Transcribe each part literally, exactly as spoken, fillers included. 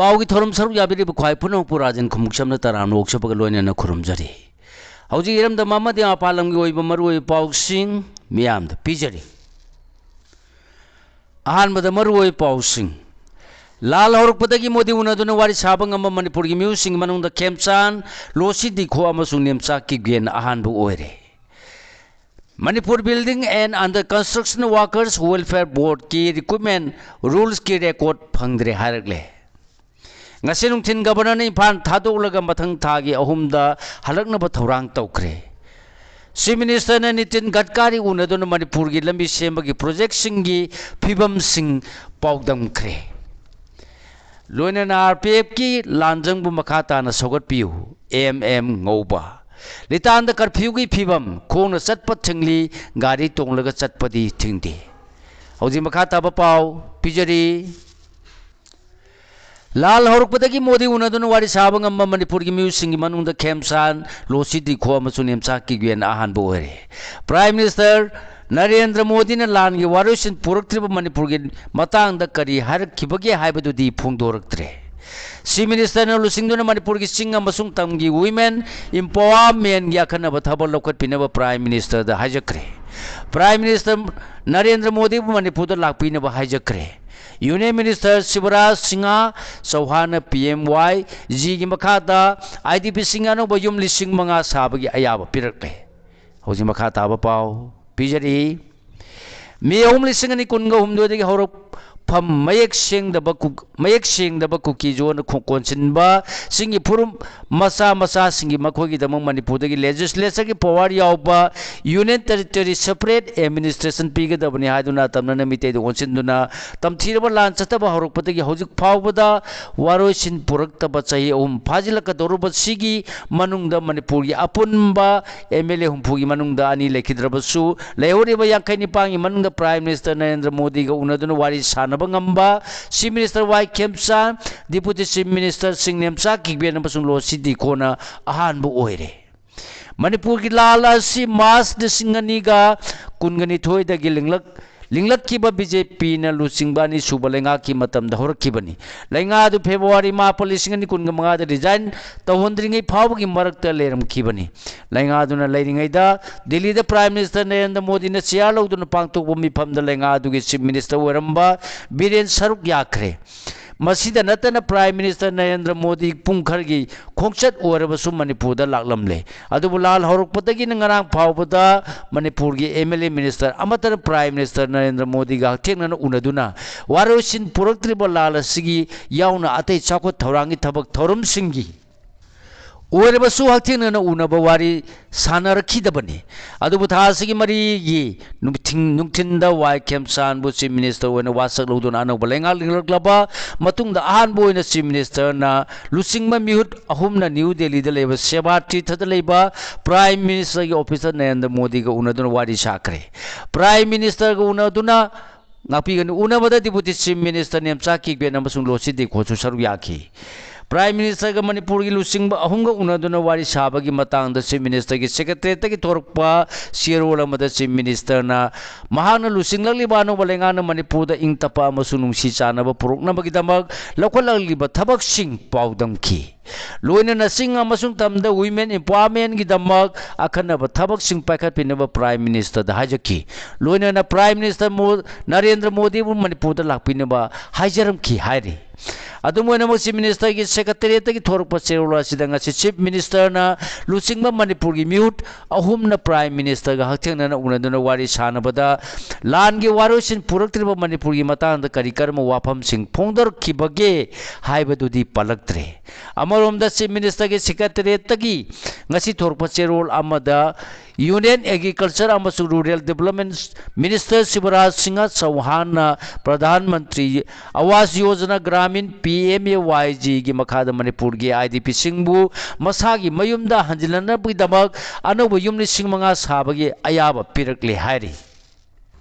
ꯄꯥꯎꯒꯤ ꯊꯧꯔꯝ ꯁꯔꯨꯛ ꯌꯥꯕꯤꯔꯤꯕ ꯈ꯭ꯋꯥꯏ ꯄꯨꯝꯅꯃꯛꯄꯨ ꯔꯥꯖꯦꯟ ꯈꯨꯃꯨꯛꯁꯝꯅ ꯇꯔꯥꯝꯅ ꯑꯣꯛꯆꯕꯒ ꯂꯣꯏꯅꯅ ꯈꯨꯔꯨꯝꯖꯔꯤ꯫ ꯍꯧꯖꯤꯛ ꯏꯔꯝꯗꯝ ꯑꯃꯗꯤ ꯃꯄꯥꯟ ꯂꯝꯒꯤ ꯑꯣꯏꯕ ꯃꯔꯨꯑꯣꯏꯕ ꯄꯥꯎꯁꯤꯡ ꯃꯤꯌꯥꯝꯗ ꯄꯤꯖꯔꯤ꯫ ꯑꯍꯥꯟꯕꯗ ꯃꯔꯨꯑꯣꯏꯕ ꯄꯥꯎꯁꯤꯡ꯫ ꯂꯥꯜ ꯍꯧꯔꯛꯄꯗꯒꯤ ꯃꯣꯗꯤ ꯎꯅꯗꯨꯅ ꯋꯥꯔꯤ ꯁꯥꯕ ꯉꯝꯕ ꯃꯅꯤꯄꯨꯔꯒꯤ ꯃꯤꯑꯣꯏꯁꯤꯡꯒꯤ ꯃꯅꯨꯡꯗ ꯈꯦꯝꯆꯥꯟ, ꯂꯣꯁꯤ ꯗꯤꯈꯣ ꯑꯃꯁꯨꯡ ꯅꯦꯝꯆꯥ ꯀꯤꯞꯒꯦꯟ ꯑꯍꯥꯟꯕ ꯑꯣꯏꯔꯦ꯫ Manipur Building and Under Construction Workers Welfare Boardꯀꯤ recruitment rules ꯀꯤ record ꯐꯪꯗ꯭ꯔꯦ ꯍꯥꯏꯔꯛꯂꯦ꯫ ꯉꯁꯤ ꯅꯨꯡꯊꯤꯟ Governorꯅ ꯏꯝꯐꯥꯜ ꯊꯥꯗꯣꯛꯂꯒ ꯃꯊꯪ ꯊꯥꯒꯤ ꯑꯍꯨꯝꯗ ꯍꯜꯂꯛꯅꯕ ꯊꯧꯔꯥꯡ ꯇꯧꯈ꯭ꯔꯦ꯫ Chief Ministerꯅ ꯅꯤꯇꯤꯟ ꯒꯗꯀꯥꯔꯤ ꯎꯅꯗꯨꯅ ꯃꯅꯤꯄꯨꯔꯒꯤ ꯂꯝꯕꯤ ꯁꯦꯝꯕꯒꯤ projectꯁꯤꯡꯒꯤ ꯐꯤꯕꯝꯁꯤꯡ ꯄꯥꯎꯗꯝꯈ꯭ꯔꯦ꯫ ꯂꯣꯏꯅꯅ RPFꯀꯤ ꯂꯥꯟꯖꯪꯕꯨ ꯃꯈꯥ ꯇꯥꯅ ꯁꯧꯒꯠꯄꯤꯌꯨ, M M ꯉꯧꯕ꯫ ꯂꯤꯇꯥꯟꯗ curfewꯒꯤ ꯐꯤꯕꯝ, ꯈꯣꯡꯅ ꯆꯠꯄ ꯊꯤꯡꯂꯤ, ꯒꯥꯔꯤ ꯇꯣꯡꯂꯒ ꯆꯠꯄꯗꯤ ꯊꯤꯡꯗꯦ꯫ ꯍꯧꯖꯤꯛ ꯃꯈꯥ ꯇꯥꯕ ꯄꯥꯎ ꯄꯤꯖꯔꯤ꯫ ꯂꯥꯜ ꯍꯧꯔꯛꯄꯗꯒꯤ ꯃꯣꯗꯤ ꯎꯅꯗꯨꯅ ꯋꯥꯔꯤ ꯁꯥꯕ ꯉꯝꯕ ꯃꯅꯤꯄꯨꯔꯒꯤ ꯃꯤꯑꯣꯏꯁꯤꯡꯒꯤ ꯃꯅꯨꯡꯗ ꯈꯦꯝꯆꯥꯟ, ꯂꯣꯁꯤ ꯗꯤꯈꯣ ꯑꯃꯁꯨꯡ ꯅꯦꯝꯆꯥ ꯀꯤꯞꯒꯦꯟ ꯑꯍꯥꯟꯕ ꯑꯣꯏꯔꯦ꯫ Prime Minister ꯅꯔꯦꯟꯗ꯭ꯔ ꯃꯣꯗꯤꯅ ꯂꯥꯟꯒꯤ ꯋꯥꯔꯣꯏꯁꯤꯟ ꯄꯨꯔꯛꯇ꯭ꯔꯤꯕ ꯃꯅꯤꯄꯨꯔꯒꯤ ꯃꯇꯥꯡꯗ ꯀꯔꯤ ꯍꯥꯏꯔꯛꯈꯤꯕꯒꯦ ꯍꯥꯏꯕꯗꯨꯗꯤ ꯐꯣꯡꯗꯣꯔꯛꯇ꯭ꯔꯦ꯫ Chief Ministerꯅ ꯂꯨꯆꯤꯡꯗꯨꯅ ꯃꯅꯤꯄꯨꯔꯒꯤ ꯆꯤꯡ ꯑꯃꯁꯨꯡ ꯇꯝꯒꯤ women empowermentꯒꯤ ꯑꯈꯟꯅꯕ ꯊꯕꯛ ꯂꯧꯈꯠꯄꯤꯅꯕ Prime Ministerꯗ ꯍꯥꯏꯖꯈ꯭ꯔꯦ꯫ Prime Minister ꯅꯔꯦꯟꯗ꯭ꯔ ꯃꯣꯗꯤꯕꯨ ꯃꯅꯤꯄꯨꯔꯗ ꯂꯥꯛꯄꯤꯅꯕ ꯍꯥꯏꯖꯈ꯭ꯔꯦ꯫ Union Minister ꯁꯤꯕꯔꯥꯖ ꯁꯤꯡꯍ ꯆꯧꯍꯥꯟꯅ PMYGꯒꯤ ꯃꯈꯥꯗ IDPꯁꯤꯡ ꯑꯅꯧꯕ ꯌꯨꯝ ꯂꯤꯁꯤꯡ ꯃꯉꯥ ꯁꯥꯕꯒꯤ ꯑꯌꯥꯕ ꯄꯤꯔꯛꯂꯦ꯫ ꯍꯧꯖꯤꯛ ꯃꯈꯥ ꯇꯥꯕ ꯄꯥꯎ ꯄꯤꯖꯔꯤ꯫ ꯃꯦ ꯑꯍꯨꯝ, ꯂꯤꯁꯤꯡ ꯑꯅꯤ ꯀꯨꯟꯒ ꯍꯨꯝꯗꯣꯏꯗꯒꯤ ꯍꯧꯔꯛꯐꯝ ꯃꯌꯦꯛ ꯁꯦꯡꯗꯕ ꯀꯨ-, ꯃꯌꯦꯛ ꯁꯦꯡꯗꯕ ꯀꯨꯀꯤ ꯖꯣꯟꯅ ꯈꯣ-, ꯀꯣꯟꯁꯤꯟꯕ ꯆꯤꯡꯒꯤ ꯐꯨꯔꯨꯞ ꯃꯆꯥ ꯃꯆꯥꯁꯤꯡꯒꯤ ꯃꯈꯣꯏꯒꯤꯗꯃꯛ ꯃꯅꯤꯄꯨꯔꯗꯒꯤ legislatureꯒꯤ power ꯌꯥꯎꯕ Union Territory separate administration ꯄꯤꯒꯗꯕꯅꯤ ꯍꯥꯏꯗꯨꯅ ꯑꯇꯝꯅꯅ ꯃꯤꯇꯩꯗ ꯑꯣꯟꯁꯤꯟꯗꯨꯅ ꯇꯝꯊꯤꯔꯕ ꯂꯥꯟ ꯆꯠꯊꯕ ꯍꯧꯔꯛꯄꯗꯒꯤ ꯍꯧꯖꯤꯛ ꯐꯥꯎꯕꯗ ꯋꯥꯔꯣꯏꯁꯤꯟ ꯄꯨꯔꯛꯇꯕ ꯆꯍꯤ ꯑꯍꯨꯝ ꯐꯥꯖꯤꯜꯂꯛꯀꯗꯧꯔꯕꯁꯤꯒꯤ ꯃꯅꯨꯡꯗ ꯃꯅꯤꯄꯨꯔꯒꯤ ꯑꯄꯨꯟꯕ MLA ꯍꯨꯝꯐꯨꯒꯤ ꯃꯅꯨꯡꯗ ꯑꯅꯤ ꯂꯩꯈꯤꯗ꯭ꯔꯕꯁꯨ, ꯂꯩꯍꯧꯔꯤꯕ ꯌꯥꯡꯈꯩ ꯅꯤꯄꯥꯟꯒꯤ ꯃꯅꯨꯡꯗ Prime Minister ꯅꯔꯦꯟꯗ꯭ꯔ ꯃꯣꯗꯤꯒ ꯎꯅꯗꯨꯅ ꯋꯥꯔꯤ ꯁꯥꯟꯅꯕ ꯉꯝꯕ Chief Minister ꯋꯥꯏ ꯈꯦꯝꯆꯥꯟ, Deputy Chief Ministerꯁꯤꯡ ꯅꯦꯝꯆꯥ ꯀꯤꯞꯒꯦꯟ ꯑꯃꯁꯨꯡ ꯂꯣꯁꯤ ꯗꯤꯈꯣꯅ ꯑꯍꯥꯟꯕ ꯑꯣꯏꯔꯦ꯫ ꯃꯅꯤꯄꯨꯔꯒꯤ ꯂꯥꯜ ꯑꯁꯤ ꯃꯥꯔꯆ ꯂꯤꯁꯤꯡ ꯑꯅꯤꯒ ꯀꯨꯟꯒ ꯅꯤꯊꯣꯏꯗꯒꯤ ꯂꯤꯡꯂꯛ-, ꯂꯤꯡꯂꯛꯈꯤꯕ ꯕꯤ ꯖꯦ ꯄꯤꯅ ꯂꯨꯆꯤꯡꯕ ꯑꯅꯤꯁꯨꯕ ꯂꯩꯉꯥꯛꯀꯤ ꯃꯇꯝꯗ ꯍꯧꯔꯛꯈꯤꯕꯅꯤ꯫ ꯂꯩꯉꯥꯛ ꯑꯗꯨ ꯐꯦꯕ꯭ꯔꯨꯋꯥꯔꯤ ꯃꯥꯄꯟ, ꯂꯤꯁꯤꯡ ꯑꯅꯤ ꯀꯨꯟꯒ ꯃꯉꯥꯗ resign ꯇꯧꯍꯟꯗ꯭ꯔꯤꯉꯩ ꯐꯥꯎꯕꯒꯤ ꯃꯔꯛꯇ ꯂꯩꯔꯝꯈꯤꯕꯅꯤ꯫ ꯂꯩꯉꯥꯛ ꯑꯗꯨꯅ ꯂꯩꯔꯤꯉꯩꯗ ꯗꯤꯜꯂꯤꯗ Prime Minister ꯅꯔꯦꯟꯗ꯭ꯔ ꯃꯣꯗꯤꯅ chair ꯂꯧꯗꯨꯅ ꯄꯥꯡꯊꯣꯛꯄ ꯃꯤꯐꯝꯗ ꯂꯩꯉꯥꯛ ꯑꯗꯨꯒꯤ Chief Minister ꯑꯣꯏꯔꯝꯕ ꯕꯤꯔꯦꯟ ꯁꯔꯨꯛ ꯌꯥꯈ꯭ꯔꯦ꯫ ꯃꯁꯤꯗ ꯅꯠꯇꯅ Prime Minister ꯅꯔꯦꯟꯗ꯭ꯔ ꯃꯣꯗꯤ ꯄꯨꯡ ꯈꯔꯒꯤ ꯈꯣꯡꯆꯠ ꯑꯣꯏꯔꯕꯁꯨ ꯃꯅꯤꯄꯨꯔꯗ ꯂꯥꯛꯂꯝꯂꯦ꯫ ꯑꯗꯨꯕꯨ ꯂꯥꯜ ꯍꯧꯔꯛꯄꯗꯒꯤꯅ ꯉꯔꯥꯡ ꯐꯥꯎꯕꯗ ꯃꯅꯤꯄꯨꯔꯒꯤ M L A minister ꯑꯃꯠꯇꯅ Prime Minister ꯅꯔꯦꯟꯗ꯭ꯔ ꯃꯣꯗꯤꯒ ꯍꯛꯊꯦꯡꯅꯅ ꯎꯅꯗꯨꯅ ꯋꯥꯔꯣꯏꯁꯤꯟ ꯄꯨꯔꯛꯇ꯭ꯔꯤꯕ ꯂꯥꯜ ꯑꯁꯤꯒꯤ ꯌꯥꯎꯅ ꯑꯇꯩ ꯆꯥꯎꯈꯠ ꯊꯧꯔꯥꯡꯒꯤ ꯊꯕꯛ ꯊꯧꯔꯝꯁꯤꯡꯒꯤ ꯑꯣꯏꯔꯕꯁꯨ ꯍꯛꯊꯦꯡꯅꯅ ꯎꯅꯕ ꯋꯥꯔꯤ ꯁꯥꯟꯅꯔꯛꯈꯤꯗꯕꯅꯤ꯫ ꯑꯗꯨꯕꯨ ꯊꯥ ꯑꯁꯤꯒꯤ ꯃꯔꯤꯒꯤ ꯅꯨꯡꯊꯤꯡ-, ꯅꯨꯡꯊꯤꯟꯗ ꯋꯥꯏ ꯈꯦꯝꯆꯥꯟꯕꯨ Chief Minister ꯑꯣꯏꯅ ꯋꯥꯁꯛ ꯂꯧꯗꯨꯅ ꯑꯅꯧꯕ ꯂꯩꯉꯥꯛ ꯂꯤꯡꯂꯛꯂꯕ ꯃꯇꯨꯡꯗ ꯑꯍꯥꯟꯕ ꯑꯣꯏꯅ Chief Ministerꯅ ꯂꯨꯆꯤꯡꯕ ꯃꯤꯍꯨꯠ ꯑꯍꯨꯝꯅ ꯅ꯭ꯌꯨ ꯗꯦꯜꯂꯤꯗ ꯂꯩꯕ ꯁꯦꯕꯥ ꯇꯤꯔꯊꯗ ꯂꯩꯕ Prime Ministerꯒꯤ officeꯇ ꯅꯔꯦꯟꯗ꯭ꯔ ꯃꯣꯗꯤꯒ ꯎꯅꯗꯨꯅ ꯋꯥꯔꯤ ꯁꯥꯈ꯭ꯔꯦ꯫ Prime Ministerꯒ ꯎꯅꯗꯨꯅ ꯉꯥꯛꯄꯤꯒꯅꯤ꯫ ꯎꯅꯕꯗ Deputy Chief Minister Nemcha ꯀꯤꯛꯕꯦꯟ ꯑꯃꯁꯨꯡ ꯂꯣꯁꯤ ꯗꯦꯈꯣꯁꯨ ꯁꯔꯨꯛ ꯌꯥꯈꯤ꯫ Prime Ministerꯒ ꯃꯅꯤꯄꯨꯔꯒꯤ ꯂꯨꯆꯤꯡꯕ ꯑꯍꯨꯝꯒ ꯎꯅꯗꯨꯅ ꯋꯥꯔꯤ ꯁꯥꯕꯒꯤ ꯃꯇꯥꯡꯗ Chief Ministerꯒꯤ Secretariatꯇꯒꯤ ꯊꯣꯔꯛꯄ ꯆꯦꯔꯣꯜ ꯑꯃꯗ Chief Ministerꯅ ꯃꯍꯥꯛꯅ ꯂꯨꯆꯤꯡꯂꯛꯂꯤꯕ ꯑꯅꯧꯕ ꯂꯩꯉꯥꯛꯅ ꯃꯅꯤꯄꯨꯔꯗ ꯏꯪ ꯇꯞꯄ ꯑꯃꯁꯨꯡ ꯅꯨꯡꯁꯤ ꯆꯥꯟꯅꯕ ꯄꯨꯔꯛꯅꯕꯒꯤꯗꯃꯛ ꯂꯧꯈꯠꯂꯛꯂꯤꯕ ꯊꯕꯛꯁꯤꯡ ꯄꯥꯎꯗꯝꯈꯤ꯫ ꯂꯣꯏꯅꯅ ꯆꯤꯡ ꯑꯃꯁꯨꯡ ꯇꯝꯗ women empowermentꯒꯤꯗꯃꯛ ꯑꯈꯟꯅꯕ ꯊꯕꯛꯁꯤꯡ ꯄꯥꯏꯈꯠꯄꯤꯅꯕ Prime Ministerꯗ ꯍꯥꯏꯖꯈꯤ꯫ ꯂꯣꯏꯅꯅ Prime Minister ꯃꯣ-, ꯅꯔꯦꯟꯗ꯭ꯔ ꯃꯣꯗꯤꯕꯨ ꯃꯅꯤꯄꯨꯔꯗ ꯂꯥꯛꯄꯤꯅꯕ ꯍꯥꯏꯖꯔꯝꯈꯤ ꯍꯥꯏꯔꯤ꯫ ꯑꯗꯨꯝ ꯑꯣꯏꯅꯃꯛ Chief Ministerꯒꯤ Secretariatꯇꯒꯤ ꯊꯣꯔꯛꯄ ꯆꯦꯔꯣꯜ ꯑꯁꯤꯗ ꯉꯁꯤ Chief Ministerꯅ ꯂꯨꯆꯤꯡꯕ ꯃꯅꯤꯄꯨꯔꯒꯤ ꯃꯤꯍꯨꯠ ꯑꯍꯨꯝꯅ Prime Ministerꯒ ꯍꯛꯊꯦꯡꯅꯅ ꯎꯅꯗꯨꯅ ꯋꯥꯔꯤ ꯁꯥꯟꯅꯕꯗ ꯂꯥꯟꯒꯤ ꯋꯥꯔꯣꯏꯁꯤꯟ ꯄꯨꯔꯛꯇ꯭ꯔꯤꯕ ꯃꯅꯤꯄꯨꯔꯒꯤ ꯃꯇꯥꯡꯗ ꯀꯔꯤ ꯀꯔꯝꯕ ꯋꯥꯐꯝꯁꯤꯡ ꯐꯣꯡꯗꯣꯔꯛꯈꯤꯕꯒꯦ ꯍꯥꯏꯕꯗꯨꯗꯤ ꯄꯜꯂꯛꯇ꯭ꯔꯦ꯫ ꯑꯃꯔꯣꯝꯗ Chief Ministerꯒꯤ Secretariatꯇꯒꯤ ꯉꯁꯤ ꯊꯣꯔꯛꯄ ꯆꯦꯔꯣꯜ ꯑꯃꯗ Union Agriculture ꯑꯃꯁꯨꯡ Rural Development Minister Shivraj Singh ꯆꯧꯍꯥꯟꯅ Pradhan Mantri Awas Yojana Gramin, P M A Y Gꯒꯤ ꯃꯈꯥꯗ ꯃꯅꯤꯄꯨꯔꯒꯤ IDPꯁꯤꯡꯕꯨ ꯃꯁꯥꯒꯤ ꯃꯌꯨꯝꯗ ꯍꯟꯖꯤꯜꯂꯛꯅꯕꯒꯤꯗꯃꯛ ꯑꯅꯧꯕ ꯌꯨꯝ ꯂꯤꯁꯤꯡ ꯃꯉꯥ ꯁꯥꯕꯒꯤ ꯑꯌꯥꯕ ꯄꯤꯔꯛꯂꯦ ꯍꯥꯏꯔꯤ꯫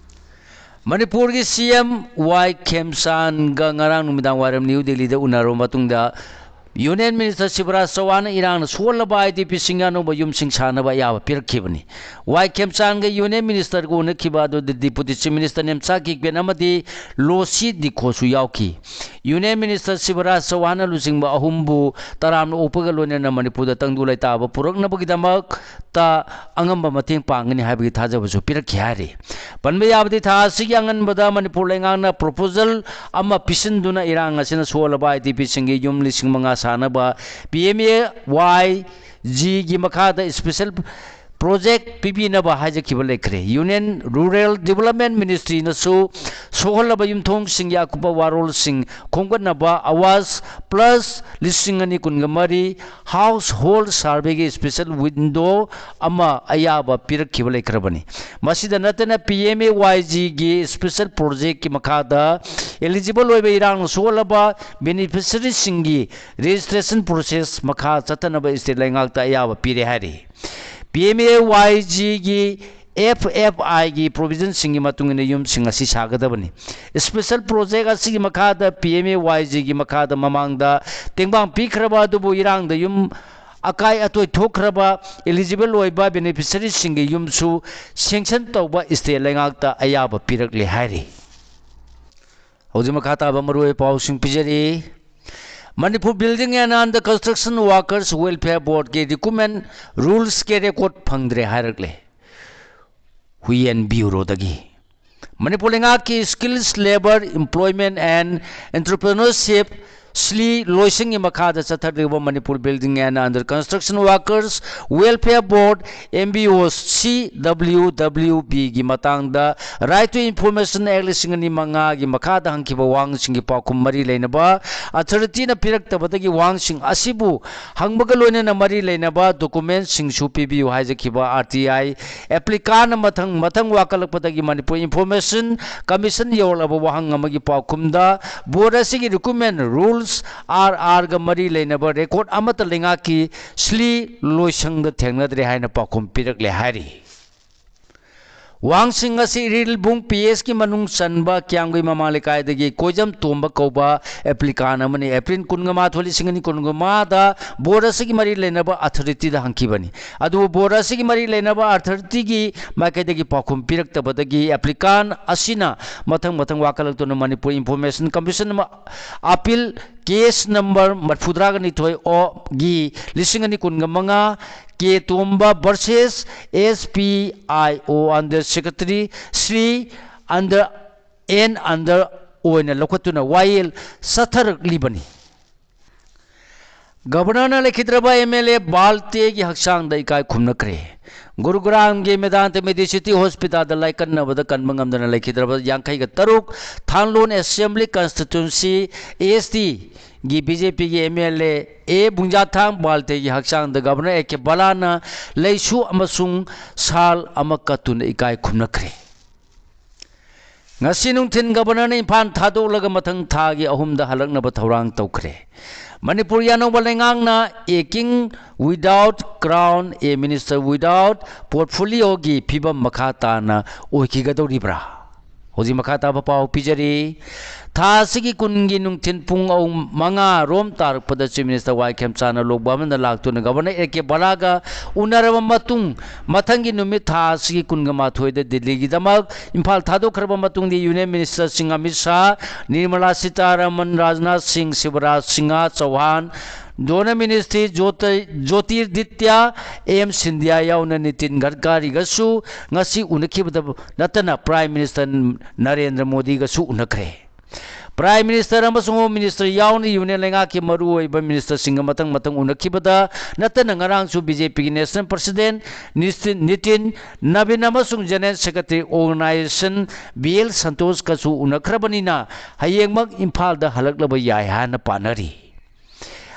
ꯃꯅꯤꯄꯨꯔꯒꯤ C M Y ꯈꯦꯝꯆꯥꯟꯒ ꯉꯔꯥꯡ ꯅꯨꯃꯤꯗꯥꯡ ꯋꯥꯏꯔꯝ ꯅ꯭ꯌꯨ ꯗꯦꯜꯂꯤꯗ ꯎꯅꯔꯕ ꯃꯇꯨꯡꯗ Union Minister Shivraj Chauhanꯅ ꯏꯔꯥꯡꯅ ꯁꯣꯛꯍꯜꯂꯕ IDPꯁꯤꯡꯒꯤ ꯑꯅꯧꯕ ꯌꯨꯝꯁꯤꯡ ꯁꯥꯅꯕ ꯑꯌꯥꯕ ꯄꯤꯔꯛꯈꯤꯕꯅꯤ꯫ ꯋꯥꯏ ꯈꯦꯝꯆꯥꯟꯒ Union Ministerꯒ ꯎꯅꯈꯤꯕ ꯑꯗꯨꯗ Deputy Chief Minister ꯅꯦꯝꯆꯥ ꯀꯤꯛꯄꯦꯟ ꯑꯃꯗꯤ ꯂꯣꯁꯤ ꯗꯤꯈꯣꯁꯨ ꯌꯥꯎꯈꯤ꯫ Union Minister ꯁꯤꯕꯔꯥꯖ ꯆꯧꯍꯥꯟꯅ ꯂꯨꯆꯤꯡꯕ ꯑꯍꯨꯝꯕꯨ ꯇꯔꯥꯝꯅ ꯑꯣꯛꯄꯒ ꯂꯣꯏꯅꯅ ꯃꯅꯤꯄꯨꯔꯗ ꯇꯪꯗꯨ ꯂꯩꯇꯥꯕ ꯄꯨꯔꯛꯅꯕꯒꯤꯗꯃꯛꯇ ꯑꯉꯝꯕ ꯃꯇꯦꯡ ꯄꯥꯡꯒꯅꯤ ꯍꯥꯏꯕꯒꯤ ꯊꯥꯖꯕꯁꯨ ꯄꯤꯔꯛꯈꯤ ꯍꯥꯏꯔꯤ꯫ ꯄꯟꯕ ꯌꯥꯕꯗꯤ, ꯊꯥ ꯑꯁꯤꯒꯤ ꯑꯉꯟꯕꯗ ꯃꯅꯤꯄꯨꯔ ꯂꯩꯉꯥꯛꯅ proposal ꯑꯃ ꯄꯤꯁꯤꯟꯗꯨꯅ ꯏꯔꯥꯡ ꯑꯁꯤꯅ ꯁꯣꯛꯍꯜꯂꯕ IDPꯁꯤꯡꯒꯤ ꯌꯨꯝ ꯂꯤꯁꯤꯡ ꯃꯉꯥ ꯁꯥꯅꯕ PMAY-Gꯒꯤ ꯃꯈꯥꯗ special project ꯄꯤꯕꯤꯅꯕ ꯍꯥꯏꯖꯈꯤꯕ ꯂꯩꯈ꯭ꯔꯦ꯫ Union Rural Development Ministryꯅꯁꯨ ꯁꯣꯛꯍꯜꯂꯕ ꯌꯨꯝꯊꯣꯡꯁꯤꯡꯒꯤ ꯑꯀꯨꯞꯄ ꯋꯥꯔꯣꯜꯁꯤꯡ ꯈꯣꯝꯒꯠꯅꯕ Awas Plus ꯂꯤꯁꯤꯡ ꯑꯅꯤ ꯀꯨꯟꯒ ꯃꯔꯤ Household Surveyꯒꯤ special window ꯑꯃ ꯑꯌꯥꯕ ꯄꯤꯔꯛꯈꯤꯕ ꯂꯩꯈ꯭ꯔꯕꯅꯤ꯫ ꯃꯁꯤꯗ ꯅꯠꯇꯅ PMAY-Gꯒꯤ special projectꯀꯤ ꯃꯈꯥꯗ eligible ꯑꯣꯏꯕ ꯏꯔꯥꯡꯅ ꯁꯣꯛꯍꯜꯂꯕ beneficiaryꯁꯤꯡꯒꯤ registration process ꯃꯈꯥ ꯆꯠꯊꯅꯕ state ꯂꯩꯉꯥꯛꯇ ꯑꯌꯥꯕ ꯄꯤꯔꯦ ꯍꯥꯏꯔꯤ꯫ PMAY-Gꯒꯤ FFIꯒꯤ provisionꯁꯤꯡꯒꯤ ꯃꯇꯨꯡ ꯏꯟꯅ ꯌꯨꯝꯁꯤꯡ ꯑꯁꯤ ꯁꯥꯒꯗꯕꯅꯤ꯫ Special project ꯑꯁꯤꯒꯤ ꯃꯈꯥꯗ PMAY-Gꯒꯤ ꯃꯈꯥꯗ ꯃꯃꯥꯡꯗ ꯇꯦꯡꯕꯥꯡ ꯄꯤꯈ꯭ꯔꯕ ꯑꯗꯨꯕꯨ ꯏꯔꯥꯡꯗ ꯌꯨꯝ ꯑꯀꯥꯏ ꯑꯇꯣꯏ ꯊꯣꯛꯈ꯭ꯔꯕ eligible ꯑꯣꯏꯕ beneficiaryꯁꯤꯡꯒꯤ ꯌꯨꯝꯁꯨ sanction ꯇꯧꯕ state ꯂꯩꯉꯥꯛꯇ ꯑꯌꯥꯕ ꯄꯤꯔꯛꯂꯦ ꯍꯥꯏꯔꯤ꯫ ꯍꯧꯖꯤꯛ ꯃꯈꯥ ꯇꯥꯕ ꯃꯔꯨꯑꯣꯏꯕ ꯄꯥꯎꯁꯤꯡ ꯄꯤꯖꯔꯤ꯫ Manipur Building and Under Construction Workers Welfare Boardꯀꯤ recruitment rulesꯀꯤ record ꯐꯪꯗ꯭ꯔꯦ ꯍꯥꯏꯔꯛꯂꯦ ꯍꯨꯌꯦꯟ Bureauꯗꯒꯤ꯫ ꯃꯅꯤꯄꯨꯔ ꯂꯩꯉꯥꯛꯀꯤ Skills, Labour, Employment and Entrepreneurship, SLEE ꯂꯣꯏꯁꯪꯒꯤ ꯃꯈꯥꯗ ꯆꯠꯊꯔꯤꯕ Manipur Building and Under Construction Workers Welfare Board, MBOCWWBꯒꯤ ꯃꯇꯥꯡꯗ Right to Information Act ꯂꯤꯁꯤꯡ ꯑꯅꯤ ꯃꯉꯥꯒꯤ ꯃꯈꯥꯗ ꯍꯪꯈꯤꯕ ꯋꯥꯍꯪꯁꯤꯡꯒꯤ ꯄꯥꯎꯈꯨꯝ ꯃꯔꯤ ꯂꯩꯅꯕ authorityꯅ ꯄꯤꯔꯛꯇꯕꯗꯒꯤ ꯋꯥꯍꯪꯁꯤꯡ ꯑꯁꯤꯕꯨ ꯍꯪꯕꯒ ꯂꯣꯏꯅꯅ ꯃꯔꯤ ꯂꯩꯅꯕ documentꯁꯤꯡꯁꯨ ꯄꯤꯕꯤꯌꯨ ꯍꯥꯏꯖꯈꯤꯕ RTI applicantꯅ ꯃꯊꯪ ꯃꯊꯪ ꯋꯥꯀꯠꯂꯛꯄꯗꯒꯤ Manipur Information Commission ꯌꯧꯔꯛꯂꯕ ꯋꯥꯍꯪ ꯑꯃꯒꯤ ꯄꯥꯎꯈꯨꯝꯗ board ꯑꯁꯤꯒꯤ recruitment rules, RRꯒ ꯃꯔꯤ ꯂꯩꯅꯕ record ꯑꯃꯠꯇ ꯂꯩꯉꯥꯛꯀꯤ SLEE ꯂꯣꯏꯁꯪꯗ ꯊꯦꯡꯅꯗ꯭ꯔꯦ ꯍꯥꯏꯅ ꯄꯥꯎꯈꯨꯝ ꯄꯤꯔꯛꯂꯦ ꯍꯥꯏꯔꯤ꯫ ꯋꯥꯍꯪꯁꯤꯡ ꯑꯁꯤ ꯏꯔꯤꯜꯕꯨꯡ ꯄꯤ ꯑꯦꯁꯀꯤ ꯃꯅꯨꯡ ꯆꯟꯕ ꯀꯤꯌꯥꯝꯒꯩ ꯃꯃꯥ ꯂꯩꯀꯥꯏꯗꯒꯤ ꯀꯣꯏꯖꯝ ꯇꯣꯝꯕ ꯀꯧꯕ applicant ꯑꯃꯅ ꯑꯦꯄ꯭ꯔꯤꯜ ꯀꯨꯟꯒ ꯃꯥꯊꯣꯏ, ꯂꯤꯁꯤꯡ ꯑꯅꯤ ꯀꯨꯟꯒ ꯃꯉꯥꯗ board ꯑꯁꯤꯒꯤ ꯃꯔꯤ ꯂꯩꯅꯕ authorityꯗ ꯍꯪꯈꯤꯕꯅꯤ꯫ ꯑꯗꯨꯕꯨ board ꯑꯁꯤꯒꯤ ꯃꯔꯤ ꯂꯩꯅꯕ authorityꯒꯤ ꯃꯥꯏꯀꯩꯗꯒꯤ ꯄꯥꯎꯈꯨꯝ ꯄꯤꯔꯛꯇꯕꯗꯒꯤ applicant ꯑꯁꯤꯅ ꯃꯊꯪ ꯃꯊꯪ ꯋꯥꯀꯠꯂꯛꯇꯨꯅ ꯃꯅꯤꯄꯨꯔ Information Commission ꯑꯃ appeal case number ꯃꯔꯤꯐꯨꯇꯔꯥꯒ ꯅꯤꯊꯣꯏ ꯑꯣ ꯒꯤ ꯂꯤꯁꯤꯡ ꯑꯅꯤ ꯀꯨꯟꯒ ꯃꯉꯥ, K Tomba versus S P I O under secretary Shri under and under ꯑꯣꯏꯅ ꯂꯧꯈꯠꯇꯨꯅ ꯋꯥꯌꯦꯜ ꯆꯠꯊꯔꯛꯂꯤꯕꯅꯤ꯫ Governorꯅ ꯂꯩꯈꯤꯗ꯭ꯔꯕ M L A ꯕꯥꯜꯇꯦꯒꯤ ꯍꯛꯆꯥꯡꯗ ꯏꯀꯥꯏ ꯈꯨꯝꯅꯈ꯭ꯔꯦ꯫ ꯒꯨꯔꯨꯒ꯭ꯔꯥꯝꯒꯤ ꯃꯦꯗꯥꯟꯇ Medicity Hospitalꯗ ꯂꯥꯏꯀꯠꯅꯕꯗ ꯀꯟꯕ ꯉꯝꯗꯅ ꯂꯩꯈꯤꯗ꯭ꯔꯕ ꯌꯥꯡꯈꯩꯒ ꯇꯔꯨꯛ ꯊꯥꯡꯂꯣꯟ Assembly Constituency S Tꯒꯤ B J Pꯒꯤ M L A A ꯕꯨꯡꯖꯥꯊꯥꯡ ꯕꯥꯜꯇꯦꯒꯤ ꯍꯛꯆꯥꯡꯗ Governor A K ꯕꯂꯥꯅ ꯂꯩꯁꯨ ꯑꯃꯁꯨꯡ ꯁꯥꯜ ꯑꯃ ꯀꯠꯇꯨꯅ ꯏꯀꯥꯏ ꯈꯨꯝꯅꯈ꯭ꯔꯦ꯫ ꯉꯁꯤ ꯅꯨꯡꯊꯤꯜ Governorꯅ ꯏꯝꯐꯥꯜ ꯊꯥꯗꯣꯛꯂꯒ ꯃꯊꯪ ꯊꯥꯒꯤ ꯑꯍꯨꯝꯗ ꯍꯜꯂꯛꯅꯕ ꯊꯧꯔꯥꯡ ꯇꯧꯈ꯭ꯔꯦ꯫ ꯃꯅꯤꯄꯨꯔꯒꯤ ꯑꯅꯧꯕ ꯂꯩꯉꯥꯛꯅ A King without crown, a minister without portfolioꯒꯤ ꯐꯤꯕꯝ ꯃꯈꯥ ꯇꯥꯅ ꯑꯣꯏꯈꯤꯒꯗꯧꯔꯤꯕ꯭ꯔꯥ? ꯍꯧꯖꯤꯛ ꯃꯈꯥ ꯇꯥꯕ ꯄꯥꯎ ꯄꯤꯖꯔꯤ꯫ ꯊꯥ ꯑꯁꯤꯒꯤ ꯀꯨꯟꯒꯤ ꯅꯨꯡꯊꯤꯜ ꯄꯨꯡ ꯑꯍꯨꯝ, ꯃꯉꯥ ꯔꯣꯝ ꯇꯥꯔꯛꯄꯗ Chief Minister ꯋꯥꯏ ꯈꯦꯝꯆꯥꯅ ꯂꯣꯛ ꯚꯕꯟꯗ ꯂꯥꯛꯇꯨꯅ Governor A K ꯕꯂꯥꯒ ꯎꯅꯔꯕ ꯃꯇꯨꯡ, ꯃꯊꯪꯒꯤ ꯅꯨꯃꯤꯠ ꯊꯥ ꯑꯁꯤꯒꯤ ꯀꯨꯟꯒ ꯃꯥꯊꯣꯏꯗ ꯗꯤꯜꯂꯤꯒꯤꯗꯃꯛ ꯏꯝꯐꯥꯜ ꯊꯥꯗꯣꯛꯈ꯭ꯔꯕ ꯃꯇꯨꯡꯗ Union Ministerꯁꯤꯡ ꯑꯃꯤꯠ ꯁꯥꯍ, ꯅꯤꯔꯃꯂꯥ ꯁꯤꯇꯥꯔꯥꯃꯟ, ꯔꯥꯖꯅꯥꯊ ꯁꯤꯡ, Shivraj Singh ꯆꯧꯍꯥꯟ, Donor Ministry ꯖꯣꯇ-, ꯖꯣꯇꯤꯔꯗꯤꯇ꯭ꯌ M ꯁꯤꯟꯙ꯭ꯌꯥ ꯌꯥꯎꯅ ꯅꯤꯇꯤꯟ ꯒꯗꯀꯥꯔꯤꯒꯁꯨ ꯉꯁꯤ ꯎꯅꯈꯤꯕꯗ ꯅꯠꯇꯅ Prime Minister Narendra ꯃꯣꯗꯤꯒꯁꯨ ꯎꯅꯈ꯭ꯔꯦ꯫ Prime Minister ꯑꯃꯁꯨꯡ Home Minister ꯌꯥꯎꯅ Union ꯂꯩꯉꯥꯛꯀꯤ ꯃꯔꯨꯑꯣꯏꯕ ministerꯁꯤꯡꯒ ꯃꯊꯪ ꯃꯊꯪ ꯎꯅꯈꯤꯕꯗ ꯅꯠꯇꯅ ꯉꯔꯥꯡꯁꯨ B J Pꯒꯤ National President ꯅꯤꯁꯇꯤꯟ-, Nitin ꯅꯕꯤꯟ ꯑꯃꯁꯨꯡ General Secretary Organisation B L ꯁꯟꯇꯣꯁꯀꯁꯨ ꯎꯅꯈ꯭ꯔꯕꯅꯤꯅ ꯍꯌꯦꯡꯃꯛ ꯏꯝꯐꯥꯜꯗ ꯍꯜꯂꯛꯂꯕ ꯌꯥꯏ ꯍꯥꯏꯅ ꯄꯥꯅꯔꯤ꯫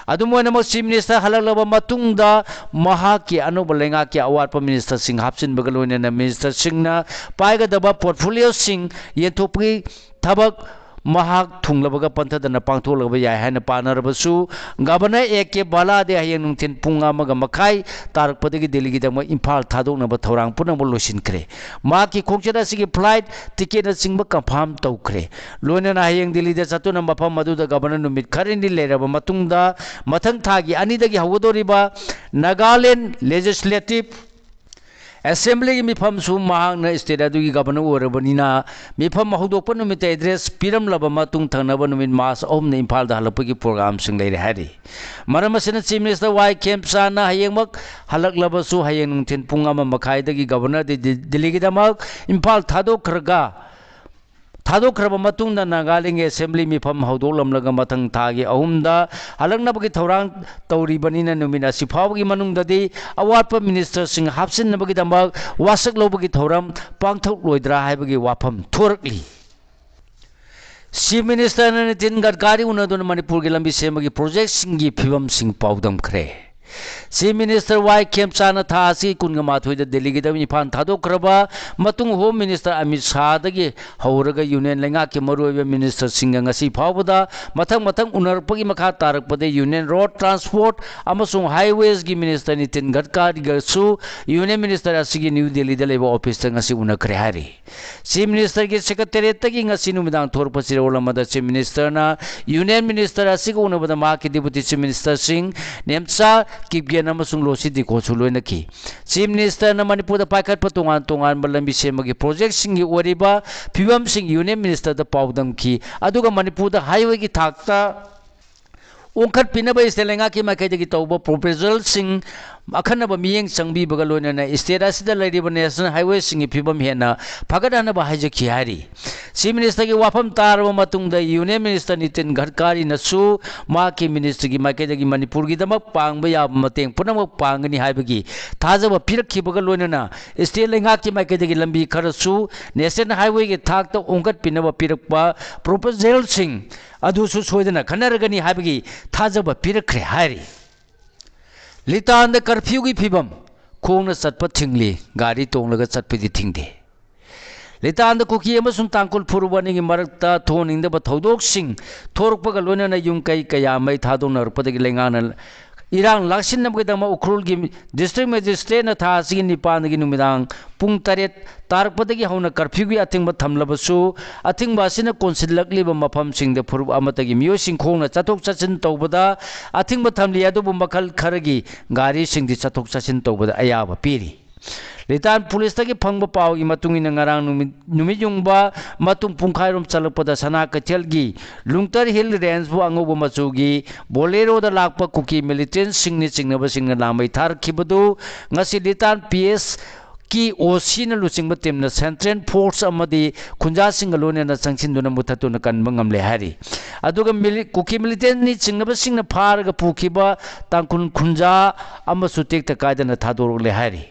ꯑꯗꯨꯝ ꯑꯣꯏꯅꯃꯛ Chief Minister ꯍꯜꯂꯛꯂꯕ ꯃꯇꯨꯡꯗ ꯃꯍꯥꯛꯀꯤ ꯑꯅꯧꯕ ꯂꯩꯉꯥꯛꯀꯤ ꯑꯋꯥꯠꯄ ministerꯁꯤꯡ ꯍꯥꯞꯆꯤꯟꯕꯒ ꯂꯣꯏꯅꯅ ministerꯁꯤꯡꯅ ꯄꯥꯏꯒꯗꯕ portfolioꯁꯤꯡ ꯌꯦꯟꯊꯣꯛꯄꯒꯤ ꯊꯕꯛ ꯃꯍꯥꯛ ꯊꯨꯡꯂꯕꯒ ꯄꯟꯊꯗꯅ ꯄꯥꯡꯊꯣꯛꯂꯕ ꯌꯥꯏ ꯍꯥꯏꯅ ꯄꯥꯅꯔꯕꯁꯨ, ꯒꯕꯔꯅꯔ ꯑꯦ ꯀꯦ ꯕꯥꯂꯥꯗꯤ ꯍꯌꯦꯡ ꯅꯨꯡꯊꯤꯜ ꯄꯨꯡ ꯑꯃꯒ ꯃꯈꯥꯏ ꯇꯥꯔꯛꯄꯗꯒꯤ ꯗꯦꯜꯂꯤꯒꯤꯗꯃꯛ ꯏꯝꯐꯥꯜ ꯊꯥꯗꯣꯛꯅꯕ ꯊꯧꯔꯥꯡ ꯄꯨꯝꯅꯃꯛ ꯂꯣꯏꯁꯤꯟꯈ꯭ꯔꯦ꯫ ꯃꯍꯥꯛꯀꯤ ꯈꯣꯡꯆꯠ ꯑꯁꯤꯒꯤ ꯐ꯭ꯂꯥꯏꯠ ꯇꯤꯀꯦꯠꯅꯆꯤꯡꯕ ꯀꯟꯐꯥꯔꯝ ꯇꯧꯈ꯭ꯔꯦ꯫ ꯂꯣꯏꯅꯅ ꯍꯌꯦꯡ ꯗꯦꯜꯂꯤꯗ ꯆꯠꯇꯨꯅ ꯃꯐꯝ ꯑꯗꯨꯗ ꯒꯕꯔꯅꯔ ꯅꯨꯃꯤꯠ ꯈꯔꯅꯤ ꯂꯩꯔꯕ ꯃꯇꯨꯡꯗ, ꯃꯊꯪ ꯊꯥꯒꯤ ꯑꯅꯤꯗꯒꯤ ꯍꯧꯒꯗꯧꯔꯤꯕ ꯅꯥꯒꯥꯂꯦꯟ ꯂꯦꯖꯤꯁꯂꯦꯇꯤꯚ ꯑꯦꯁꯦꯝꯕ꯭ꯂꯤꯒꯤ ꯃꯤꯐꯝꯁꯨ ꯃꯍꯥꯛꯅ ꯁ꯭ꯇꯦꯠ ꯑꯗꯨꯒꯤ ꯒꯕꯔꯅꯔ ꯑꯣꯏꯔꯕꯅꯤꯅ, ꯃꯤꯐꯝ ꯍꯧꯗꯣꯛꯄ ꯅꯨꯃꯤꯠꯇ ꯑꯦꯗ꯭ꯔꯦꯁ ꯄꯤꯔꯝꯂꯕ ꯃꯇꯨꯡ, ꯊꯪꯅꯕ ꯅꯨꯃꯤꯠ ꯃꯥꯔꯆ ꯑꯍꯨꯝꯗ ꯏꯝꯐꯥꯜꯗ ꯍꯜꯂꯛꯄꯒꯤ ꯄ꯭ꯔꯣꯒ꯭ꯔꯥꯝꯁꯤꯡ ꯂꯩꯔꯦ ꯍꯥꯏꯔꯤ꯫ ꯃꯔꯝ ꯑꯁꯤꯅ, ꯆꯤꯐ ꯃꯤꯅꯤꯁꯇꯔ ꯋꯥꯏ ꯈꯦꯝꯆꯥꯟꯅ ꯍꯌꯦꯡꯃꯛ ꯍꯜꯂꯛꯂꯕꯁꯨ, ꯍꯌꯦꯡ ꯅꯨꯡꯊꯤꯜ ꯄꯨꯡ ꯑꯃ ꯃꯈꯥꯏꯗꯒꯤ ꯒꯕꯔꯅꯔ ꯗꯤ-, ꯗꯤ-, ꯗꯤꯜꯂꯤꯒꯤꯗꯃꯛ ꯏꯝꯐꯥꯜ ꯊꯥꯗꯣꯛꯈ꯭ꯔꯒ, ꯊꯥꯗꯣꯛꯈ꯭ꯔꯕ ꯃꯇꯨꯡꯗ ꯅꯥꯒꯥꯂꯦꯟꯒꯤ ꯑꯦꯁꯦꯝꯕ꯭ꯂꯤ ꯃꯤꯐꯝ ꯍꯧꯗꯣꯛꯂꯝꯂꯒ, ꯃꯊꯪ ꯊꯥꯒꯤ ꯑꯍꯨꯝꯗ ꯍꯜꯂꯛꯅꯕꯒꯤ ꯊꯧꯔꯥꯡ ꯇꯧꯔꯤꯕꯅꯤꯅ, ꯅꯨꯃꯤꯠ ꯑꯁꯤ ꯐꯥꯎꯕꯒꯤ ꯃꯅꯨꯡꯗꯗꯤ ꯑꯋꯥꯠꯄ ꯃꯤꯅꯤꯁꯇꯔꯁꯤꯡ ꯍꯥꯞꯆꯤꯟꯅꯕꯒꯤꯗꯃꯛ ꯋꯥꯁꯛ ꯂꯧꯕꯒꯤ ꯊꯧꯔꯝ ꯄꯥꯡꯊꯣꯛꯂꯣꯏꯗ꯭ꯔꯥ ꯍꯥꯏꯕꯒꯤ ꯋꯥꯐꯝ ꯊꯣꯔꯛꯂꯤ꯫ ꯆꯤꯐ ꯃꯤꯅꯤꯁꯇꯔꯅ ꯅꯤꯇꯤꯟ ꯒꯗꯀꯥꯔꯤ ꯎꯅꯗꯨꯅ ꯃꯅꯤꯄꯨꯔꯒꯤ ꯂꯝꯕꯤ ꯁꯦꯝꯕꯒꯤ ꯄ꯭ꯔꯣꯖꯦꯛꯁꯤꯡꯒꯤ ꯐꯤꯕꯝꯁꯤꯡ ꯄꯥꯎꯗꯝꯈ꯭ꯔꯦ꯫ ꯆꯤꯐ ꯃꯤꯅꯤꯁꯇꯔ ꯋꯥꯏ ꯈꯦꯝꯆꯥꯟꯅ ꯊꯥ ꯑꯁꯤꯒꯤ ꯀꯨꯟꯒ ꯃꯥꯊꯣꯏꯗ ꯗꯦꯜꯂꯤꯒꯤꯗꯃꯛ ꯏꯝꯐꯥꯜ ꯊꯥꯗꯣꯛꯈ꯭ꯔꯕ ꯃꯇꯨꯡ, ꯍꯣꯝ ꯃꯤꯅꯤꯁꯇꯔ ꯑꯃꯤꯠ ꯁꯥꯍꯗꯒꯤ ꯍꯧꯔꯒ ꯌꯨꯅꯤꯌꯟ ꯂꯩꯉꯥꯛꯀꯤ ꯃꯔꯨꯑꯣꯏꯕ ꯃꯤꯅꯤꯁꯇꯔꯁꯤꯡꯒ ꯉꯁꯤ ꯐꯥꯎꯕꯗ ꯃꯊꯪ ꯃꯊꯪ ꯎꯅꯔꯛꯄꯒꯤ ꯃꯈꯥ ꯇꯥꯔꯛꯄꯗ, ꯌꯨꯅꯤꯌꯟ ꯔꯣꯗ ꯇ꯭ꯔꯥꯟꯁꯄꯣꯔꯠ ꯑꯃꯁꯨꯡ ꯍꯥꯏꯋꯦꯁꯀꯤ ꯃꯤꯅꯤꯁꯇꯔ ꯅꯤꯇꯤꯟ ꯒꯗꯀꯥꯔꯤꯒꯁꯨ ꯌꯨꯅꯤꯌꯟ ꯃꯤꯅꯤꯁꯇꯔ ꯑꯁꯤꯒꯤ ꯅ꯭ꯌꯨ ꯗꯦꯜꯂꯤꯗ ꯂꯩꯕ ꯑꯣꯐꯤꯁꯇ ꯉꯁꯤ ꯎꯅꯈ꯭ꯔꯦ ꯍꯥꯏꯔꯤ꯫ ꯆꯤꯐ ꯃꯤꯅꯤꯁꯇꯔꯒꯤ ꯁꯦꯀ꯭ꯔꯦꯇꯦꯔꯤꯌꯦꯠꯇꯒꯤ ꯉꯁꯤ ꯅꯨꯃꯤꯗꯥꯡ ꯊꯣꯔꯛꯄ ꯆꯦꯔꯣꯜ ꯑꯃꯗ, ꯆꯤꯐ ꯃꯤꯅꯤꯁꯇꯔꯅ ꯌꯨꯅꯤꯌꯟ ꯃꯤꯅꯤꯁꯇꯔ ꯑꯁꯤꯒ ꯎꯅꯕꯗ ꯃꯍꯥꯛꯀꯤ ꯗꯤꯄꯨꯇꯤ ꯆꯤꯐ ꯃꯤꯅꯤꯁꯇꯔꯁꯤꯡ ꯅꯦꯝꯆꯥ ꯀꯤꯞꯒꯦꯟ ꯑꯃꯁꯨꯡ ꯂꯣꯁꯤ ꯗꯤꯀꯣꯁꯨ ꯂꯣꯏꯅꯈꯤ꯫ ꯆꯤꯐ ꯃꯤꯅꯤꯁꯇꯔꯅ ꯃꯅꯤꯄꯨꯔꯗ ꯄꯥꯏꯈꯠꯄ ꯇꯣꯉꯥꯟ ꯇꯣꯉꯥꯟꯕ ꯂꯝꯕꯤ ꯁꯦꯝꯕꯒꯤ ꯄ꯭ꯔꯣꯖꯦꯛꯁꯤꯡꯒꯤ ꯑꯣꯏꯔꯤꯕ ꯐꯤꯕꯝꯁꯤꯡ ꯌꯨꯅꯤꯌꯟ ꯃꯤꯅꯤꯁꯇꯔꯗ ꯄꯥꯎꯗꯝꯈꯤ, ꯑꯗꯨꯒ ꯃꯅꯤꯄꯨꯔꯗ ꯍꯥꯏꯋꯦꯒꯤ ꯊꯥꯛꯇ ꯑꯣꯟꯈꯠꯄꯤꯅꯕ ꯁ꯭ꯇꯦꯠ ꯂꯩꯉꯥꯛꯀꯤ ꯃꯥꯏꯀꯩꯗꯒꯤ ꯇꯧꯕ ꯄ꯭ꯔꯣꯄꯣꯖꯦꯜꯁꯤꯡ ꯑꯈꯟꯅꯕ ꯃꯤꯠꯌꯦꯡ ꯆꯪꯕꯤꯕꯒ ꯂꯣꯏꯅꯅ ꯁ꯭ꯇꯦꯠ ꯑꯁꯤꯗ ꯂꯩꯔꯤꯕ ꯅꯦꯁꯅꯦꯜ ꯍꯥꯏꯋꯦꯁꯤꯡꯒꯤ ꯐꯤꯕꯝ ꯍꯦꯟꯅ ꯐꯒꯠꯍꯟꯅꯕ ꯍꯥꯏꯖꯈꯤ ꯍꯥꯏꯔꯤ꯫ ꯆꯤꯐ ꯃꯤꯅꯤꯁꯇꯔꯒꯤ ꯋꯥꯐꯝ ꯇꯥꯔꯕ ꯃꯇꯨꯡꯗ, ꯌꯨꯅꯤꯌꯟ ꯃꯤꯅꯤꯁꯇꯔ ꯅꯤꯇꯤꯟ ꯒꯗꯀꯥꯔꯤꯅꯁꯨ ꯃꯍꯥꯛꯀꯤ ꯃꯤꯅꯤꯁꯇ꯭ꯔꯤꯒꯤ ꯃꯥꯏꯀꯩꯗꯒꯤ ꯃꯅꯤꯄꯨꯔꯒꯤꯗꯃꯛ ꯄꯥꯡꯕ ꯌꯥꯕ ꯃꯇꯦꯡ ꯄꯨꯝꯅꯃꯛ ꯄꯥꯡꯒꯅꯤ ꯍꯥꯏꯕꯒꯤ ꯊꯥꯖꯕ ꯄꯤꯔꯛꯈꯤꯕꯒ ꯂꯣꯏꯅꯅ, ꯁ꯭ꯇꯦꯠ ꯂꯩꯉꯥꯛꯀꯤ ꯃꯥꯏꯀꯩꯗꯒꯤ ꯂꯝꯕꯤ ꯈꯔꯁꯨ ꯅꯦꯁꯅꯦꯜ ꯍꯥꯏꯋꯦꯒꯤ ꯊꯥꯛꯇ ꯑꯣꯟꯈꯠꯄꯤꯅꯕ ꯄꯤꯔꯛꯄ ꯄ꯭ꯔꯣꯄꯣꯖꯦꯜꯁꯤꯡ ꯑꯗꯨꯁꯨ ꯁꯣꯏꯗꯅ ꯈꯟꯅꯔꯒꯅꯤ ꯍꯥꯏꯕꯒꯤ ꯊꯥꯖꯕ ꯄꯤꯔꯛꯈ꯭ꯔꯦ ꯍꯥꯏꯔꯤ꯫ ꯂꯤꯇꯥꯟꯗ ꯀꯔꯐ꯭ꯌꯨꯒꯤ ꯐꯤꯕꯝ, ꯈꯣꯡꯅ ꯆꯠꯄ ꯊꯤꯡꯂꯤ, ꯒꯥꯔꯤ ꯇꯣꯡꯂꯒ ꯆꯠꯄꯗꯤ ꯊꯤꯡꯗꯦ꯫ ꯂꯤꯇꯥꯟꯗ ꯀꯨꯀꯤ ꯑꯃꯁꯨꯡ ꯇꯥꯡꯈꯨꯜ ꯐꯨꯔꯨꯞ ꯑꯅꯤꯒꯤ ꯃꯔꯛꯇ ꯊꯣꯛꯍꯟꯅꯤꯡꯗꯕ ꯊꯧꯗꯣꯛꯁꯤꯡ ꯊꯣꯔꯛꯄꯒ ꯂꯣꯏꯅꯅ ꯌꯨꯝ ꯀꯩ ꯀꯌꯥ ꯃꯩ ꯊꯥꯗꯣꯛꯅꯔꯛꯄꯗꯒꯤ ꯂꯩꯉꯥꯛꯅ ꯏꯔꯥꯡ ꯂꯥꯛꯁꯤꯟꯅꯕꯒꯤꯗꯃꯛ ꯎꯈ꯭ꯔꯨꯜꯒꯤ ꯗꯤꯁꯇ꯭ꯔꯤꯛ ꯃꯦꯖꯤꯁꯇ꯭ꯔꯦꯠꯅ ꯊꯥ ꯑꯁꯤꯒꯤ ꯅꯤꯄꯥꯟꯗꯒꯤ ꯅꯨꯃꯤꯗꯥꯡ ꯄꯨꯡ ꯇꯔꯦꯠ ꯇꯥꯔꯛꯄꯗꯒꯤ ꯍꯧꯅ ꯀꯔꯐ꯭ꯌꯨꯒꯤ ꯑꯊꯤꯡꯕ ꯊꯝꯂꯕꯁꯨ, ꯑꯊꯤꯡꯕ ꯑꯁꯤꯅ ꯀꯣꯟꯁꯤꯜꯂꯛꯂꯤꯕ ꯃꯐꯝꯁꯤꯡꯗ ꯐꯨꯔꯨꯞ ꯑꯃꯠꯇꯒꯤ ꯃꯤꯑꯣꯏꯁꯤꯡ ꯈꯣꯡꯅ ꯆꯠꯊꯣꯛ ꯆꯠꯁꯤꯟ ꯇꯧꯕꯗ ꯑꯊꯤꯡꯕ ꯊꯝꯂꯤ꯫ ꯑꯗꯨꯕꯨ ꯃꯈꯜ ꯈꯔꯒꯤ ꯒꯥꯔꯤꯁꯤꯡꯗꯤ ꯆꯠꯊꯣꯛ ꯆꯠꯁꯤꯟ ꯇꯧꯕꯗ ꯑꯌꯥꯕ ꯄꯤꯔꯤ꯫ ꯂꯤꯇꯥꯟ ꯄꯨꯂꯤꯁꯇꯒꯤ ꯐꯪꯕ ꯄꯥꯎꯒꯤ ꯃꯇꯨꯡ ꯏꯟꯅ, ꯉꯔꯥꯡ ꯅꯨꯃꯤꯠ, ꯅꯨꯃꯤꯠ ꯌꯨꯡꯕ ꯃꯇꯨꯡ ꯄꯨꯡꯈꯥꯏꯔꯣꯝ ꯆꯠꯂꯛꯄꯗ ꯁꯅꯥ ꯀꯩꯊꯦꯜꯒꯤ ꯂꯨꯡꯇꯔ ꯍꯤꯜ ꯔꯦꯟꯖꯕꯨ ꯑꯉꯧꯕ ꯃꯆꯨꯒꯤ ꯕꯣꯂꯦꯔꯣꯗ ꯂꯥꯛꯄ ꯀꯨꯀꯤ ꯃꯤꯂꯤꯇꯦꯟꯁꯤꯡꯅ ꯆꯤꯡꯅꯕꯁꯤꯡꯅ ꯂꯥꯡꯃꯩ ꯊꯥꯔꯛꯈꯤꯕꯗꯨ ꯉꯁꯤ ꯂꯤꯇꯥꯟ ꯄꯤ ꯑꯦꯁ ꯀꯤ ꯑꯣ ꯁꯤꯅ ꯂꯨꯆꯤꯡꯕ ꯇꯤꯝꯅ ꯁꯦꯟꯇ꯭ꯔꯦꯜ ꯐꯣꯔꯁ ꯑꯃꯗꯤ ꯈꯨꯟꯖꯥꯁꯤꯡꯒ ꯂꯣꯏꯅꯅ ꯆꯪꯁꯤꯟꯗꯨꯅ ꯃꯨꯊꯠꯇꯨꯅ ꯀꯟꯕ ꯉꯝꯂꯦ ꯍꯥꯏꯔꯤ꯫ ꯑꯗꯨꯒ ꯃꯤꯂꯤ-, ꯀꯨꯀꯤ ꯃꯤꯂꯤꯇꯦꯟꯅꯤ ꯆꯤꯡꯅꯕꯁꯤꯡꯅ ꯐꯥꯔꯒ ꯄꯨꯈꯤꯕ ꯇꯥꯡꯈꯨꯜ ꯈꯨꯟꯖꯥ ꯑꯃꯁꯨ ꯇꯦꯛꯇ ꯀꯥꯏꯗꯅ ꯊꯥꯗꯣꯔꯛꯂꯦ ꯍꯥꯏꯔꯤ꯫